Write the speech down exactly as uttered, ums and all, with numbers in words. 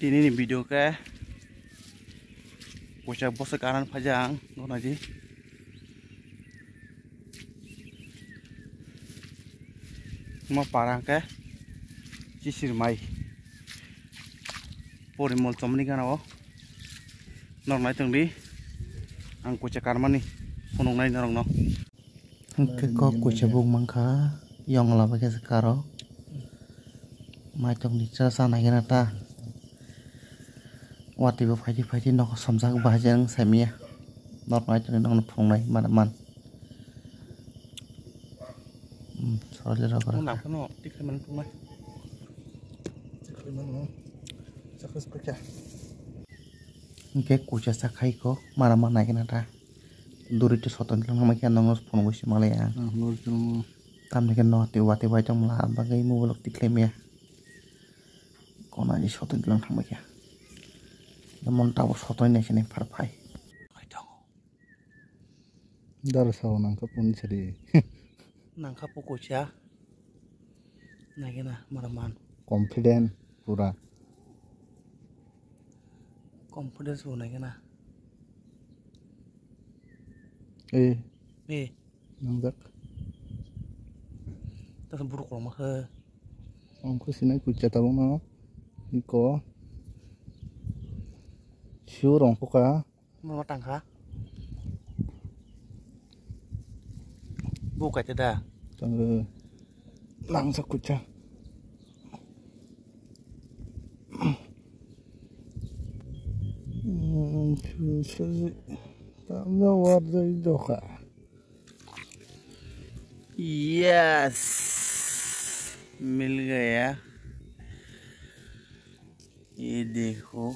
Tini ni video khe kuisa bwswk kanan phaijak ang, nuknai di. Mo para hwnkhe chisir mai porimol chomani gana o norok nai tongdi. Ang kuisa karmani phunuknai norokno. Hwnkhe kok kuisa buk mankha, yong lama khe se karo. Maitok ni cha cha nai gana ta. Watwi bo phaidi phaidi nogo somjak bahai jang saimaya. Norok nai tongni nokno phunuknai mana man. Hmm, sorry rok. Nang phano tikhlai man tongma. Tikhlai man no. Sakha sakha. Hwnkhe kuisa sakhai ko mana man nai gana ta. Duri to sotoni tongma khe nokno phunukgwi se malaya. Ah, lori tongma. Tamni khe no tei watwi bai tongmala bagwi mobile rok tikhlai maya. Kona ni sotoni tongma khe. Mon tabo sotoni nai sini phar phai. Dara sao nangkha pun sari. Nangkha pukucha. Nagena maraman. Confident pura. Confidence bo nagena. Eh. Eh. Nangjak. Tas buruk rok makhe. Ang khusinai kucha tabuk no. Iko. Siu rong puka. Mama tangkha. Bu kaite da. Tangre. Langsa kucha. Hmm, kucha. Tamno warjai doka. Yes, मिल गया। ये देखो।